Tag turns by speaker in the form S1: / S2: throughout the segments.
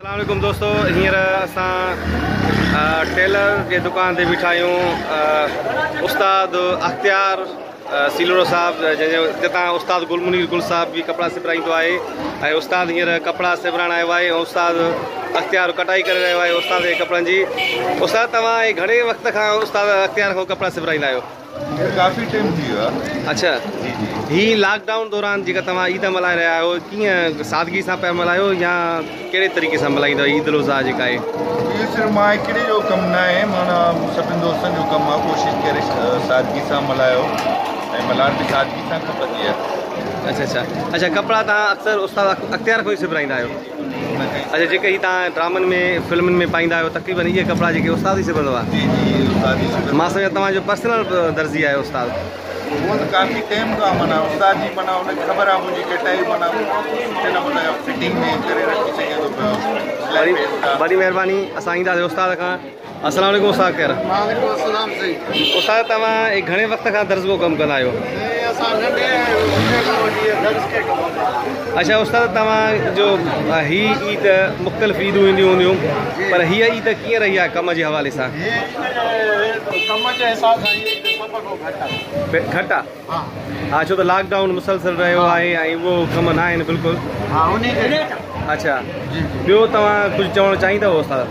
S1: اسلام عليڪم دوستو هينئر اسان ٽيلر جي دڪان تي بيٺا آهيون استاد اختيار سيلرو صاحب جنهن جو جتان استاد گل منير گل صاحب به ڪپڙا سبرائيندو آهي ۽ استاد هينئر ڪپڙا سبرائڻ آيو آهي ۽ استاد اختيار ڪٽائي ڪري رهيو آهي استاد جي ڪپڙن جي استاد توهان گهڻي وقت کان استاد اختيار کان ڪپڙا سبرائيندا آهيو؟
S2: ڪافي ٽائيم ٿي ويو آهي.
S1: اڇا
S2: جي جي.
S1: هي لاڪ ڊائون دوران جيڪا توهان عيد ملهائي رهيا آهيو ڪيئن سادگي سان پيا ملهايو يا ڪهڙي طريقي سان ملهائيندا آهيو عيد الاضحيٰ جيڪا آهي؟
S2: اهو صرف مان هڪڙي جو ڪم نه آهي معنيٰ سڀني دوستن جو ڪم آهي ڪوشش ڪري سادگي سان ملهايو ۽ ملهائڻ به سادگي سان کپندي آهي.
S1: اڇا اڇا اڇا ڪپڙا توهان اڪثر استاد اختيار کان ئي سبرائيندا آهيو؟ اڇا جيڪي هي توهان ڊرامن ۾ فلمن ۾ پائيندا آهيو تقريبن اهي ڪپڙا جيڪي استاد ئي سبندو آهي.
S2: جي جي اهي استاد ئي سبندو.
S1: مان سمجهان توهان جو پرسنل درزي آهي استاد.
S2: هونء ته ڪافي ٽيم کان معنيٰ استاد جي معنيٰ ان کي خبر آهي منهنجي ڪٽائي معنيٰ سٺي نموني فٽنگ ۾ ڪري رکي سگهي ٿو پيو سلائي پيس تان.
S1: وڏي مهرباني اسان اينداسين استاد کان. السلام عليڪم استاد خير.
S3: وعليڪم السلام سائين.
S1: استاد توهان گهڻي وقت کان درزڪو ڪم ڪندا آهيو؟
S3: سائين اسان ننڍي هوندي کان وٺي درزڪي ڪم ڪندا آهيون.
S1: اڇا استاد توهان جو هي عيد مختلف عيدون اينديون هونديون پر هيء عيد ڪيئن رهي آهي ڪم جي حوالي سان؟
S3: هي عيد ڪم جي حساب سان هي عيد سڀ کان گهٽ آهي.
S1: گهٽ آهي؟
S3: ها.
S1: ها ڇو ته لاڪ ڊائون مسلسل رهيو آهي ۽ اهو ڪم نه آهن بلڪل.
S3: ها انهي ڪري.
S1: اڇا
S3: جي جي.
S1: ٻيو توهان ڪجهه چوڻ چاهيندؤ استاد؟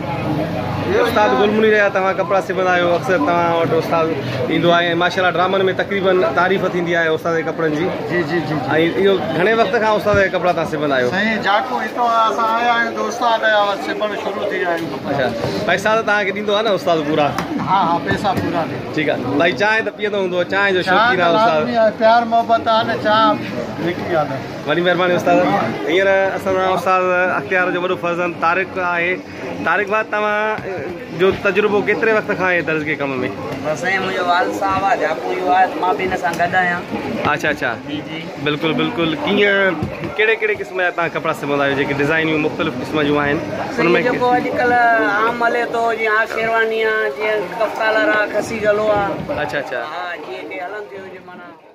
S1: استاد گل منير جا توهان ڪپڙا سبندا آهيو اڪثر توهان وٽ استاد ايندو آهي ۽ ماشاءالله ڊرامن ۾ تقريبن تعريف ٿيندي آهي استاد جي ڪپڙن جي.
S3: جي جي جي.
S1: ۽ اهو گهڻي وقت کان استاد جا ڪپڙا توهان سبندا آهيو؟
S3: سائين جاڪو هتو اسان آيا آهيون ته استاد جا سبڻ شروع ٿي ويا آهيون ڪپڙا.
S1: اڇا پئسا ته توهان کي ڏيندو آهي نه استاد پورا؟
S3: ها ها پئسا پورا ڏيندو.
S1: ٺيڪ آ ڀائي چانهه ته پيئندو هوندو چانهه جو شوقين آ استاد.
S3: لازمي آهي پيار محبت آ نه چانهه نڪي آ نه.
S1: وڏي مهرباني استاد هينئر اسان سان استاد اختيار جو وڏو فرزند طارق آهي طارق ڀاء توهان جو تجربو ڪيتري وقت کان آهي درزڪي ڪم ۾؟
S4: بس سائين منهنجو والد صاحب آ جاڪو اهو آهي ته مان به هن سان گڏ آهيان.
S1: اڇا اڇا
S4: جي جي.
S1: بلڪل بلڪل ڪيئن ڪهڙي ڪهڙي قسم جا توهان ڪپڙا سبندا آهيو جيڪي ڊزائنيون مختلف قسم جون آهن ان ۾
S4: جيڪو اڄڪلهه عام هلي ٿو جيئن آ شيرواني آ جيئن ڪف ڪالر آ کسي گلو آ.
S1: اڇا اڇا.
S4: ها جيئن ڪي هلن ٿيون جي معنيٰ.